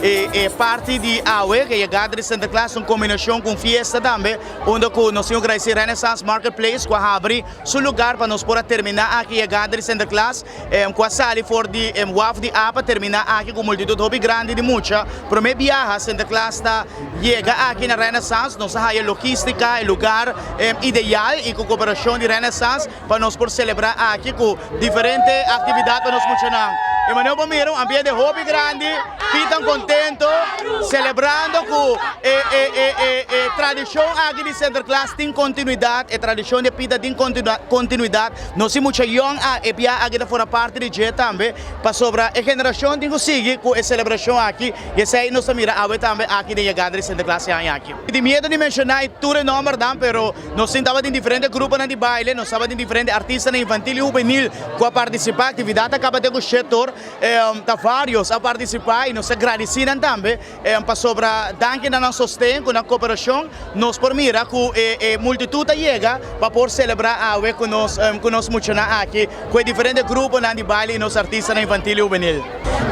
E parti di awe, ku yegada di Sinterklaas, un kombinashon ku un fiesta tambe, unda ku nos tin ku gradisí Renaissance Marketplace ku a habri su lugar pa nos por a terminá aki yegada di Sinterklaas, ku a sali for di waf di A pa terminá aki ku multitut hopi grandi di mucha. Promé biaha Sinterklaas ta yega aki na Renaissance, nos a haya logístika, e lugar ideal i ku koperashon di Renaissance pa nos por selebrá aki ku diferente aktividat pa nos muchanan. E manera bo mira un ambiente hopi grandi, pitan kontento, selebrando ku e e e e e tradishon aki di Sinterklaas tin kontinuidat, e tradishon di e pita tin kontinuidat. Nos tin mucha yòn a e bia aki ta forma parti di dje tambe, pasobra e generashon tin ku sigui ku e selebrashon aki i esei nos ta mira awe tambe aki den yegada di Sinterklaas e aña aki. Mi tin miedu di menshoná tur e nòmbernan, pero Nos tin tabatin diferente gruponan di baile, nos tabatin diferente artistanan infantil i hubenil ku a partisipá. Aktividat a kaba te ku shetor, ta vários a partisipá i nos ta gradisí nan tambe pasobra danki na nan sosten ku nan koperashon nos por mira ku e multitut a yega pa por selebrá awe ku nos ku nos muchanan aki ku e diferente gruponan di baile i nos artistanan infantil i hubenil.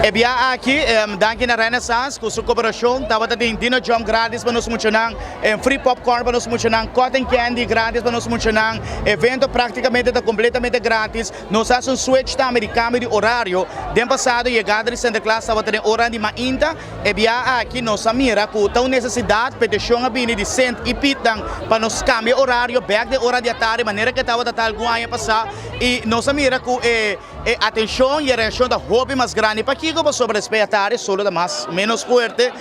E bia aki danki na Renaissance ku su koperashon tabata tin Dino Jump gratis pa nos muchanan. Free popcorn pa nos muchanan, cotton candy gratis pa nos muchanan. Evento practicamente ta completamente gratis. Nos haci un switch tambe di cambio di horario. Den pasado yegada di Sinterklaas tabata den oranan di mainta. E bia aki nos a mira cu ta un necesidad, peticion a bini di Sint y Pietnan pa nos cambia horario bek den ora di atardi manera cu e tabata ta algun aña pasa. Y nos a mira cu e. E atencion y e reaccion ta hopi mas grandi. Pakico? Pasobra despues di atardi solo ta mas menos fuerte.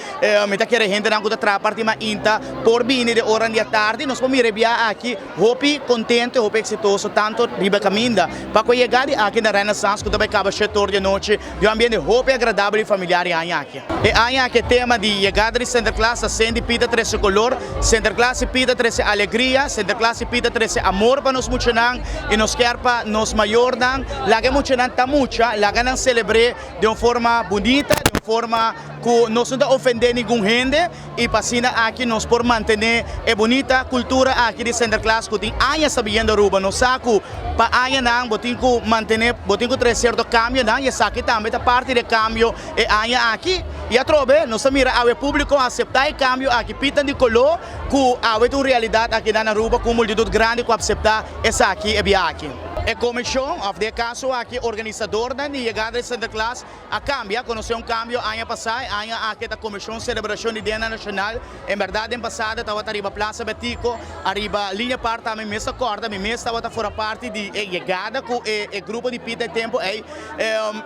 Mi ta kere hendenan cu ta traha parti mainta por bini den oran di atardi. Nos por mira e bia aki hopi contento y hopi exitoso tanto riba caminda pa cu e yega di aki na Renaissance cu ta bay caba shete or di anochi di un ambiente hopi agradabel y familiar e aña aki. E aña aki e tema di yegada di Sinterklaas ta Senti Pita trece color, Sinterklaas y Pita trece alegria, Sinterklaas y Pita trece amor pa nos muchanan y nos kier pa nos mayornan laga e muchanan ta mucha, laga nan celebre den un forma bunita, den un forma cu nos no ta ofende ningun hende y pa asina aki nos por mantene e bunita cultura aki di Sinterklaas cu tin añas ta biyendo Aruba. Nos sa cu pa añanan bo tin cu mantene, bo tin cu trece cierto cambionan y esaki tambe ta parti di e cambio. E aña aki y atrobe nos ta mira awe publico a acepta e cambio aki pitan di color cu awe ta un realidad aki na Aruba cu un multitud grandi cu acepta esaki e bia aki. E comision of den e caso aki organisadornan di yegada di Sinterklaas a cambia, conoce un cambio aña pasa, e aña aki ta comision celebracion di Dia Nacional, en berdad den pasado tabata riba Plaza Betico, ariba Linea Park tambe mi mes ta corda, mi mes tabata fora parti di e yegada cu e grupo di pita e tempo ey.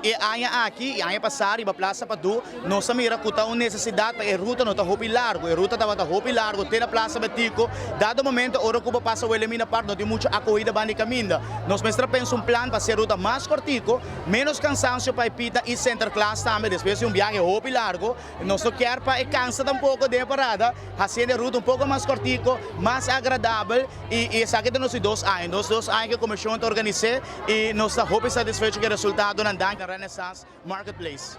E aña aki i aña pasá riba Plaza Padú nos a mira ku ta un nesesidat pa e ruta no ta hopi largu. E ruta tabata hopi largu te na Plaza Betico. Dado momento ora ku bo pasa Wilhelmina Park no tin muchu akohida banda di kaminda. Nos mester a pensa un plan pa hasi e ruta mas kòrtiku, ménos kansansio pa e pita i Sinterklaas tambe despues di un biahe hopi largu. Nos no kier pa e cansa tampoco den e parada, haciendo e ruta un poco mas cortico, mas agradabel y esaki ta nos di dos aña. Nos dos aña cu e comision ta organise y nos ta hopi satisfecho cu e resultadonan. Danki na Renaissance Marketplace.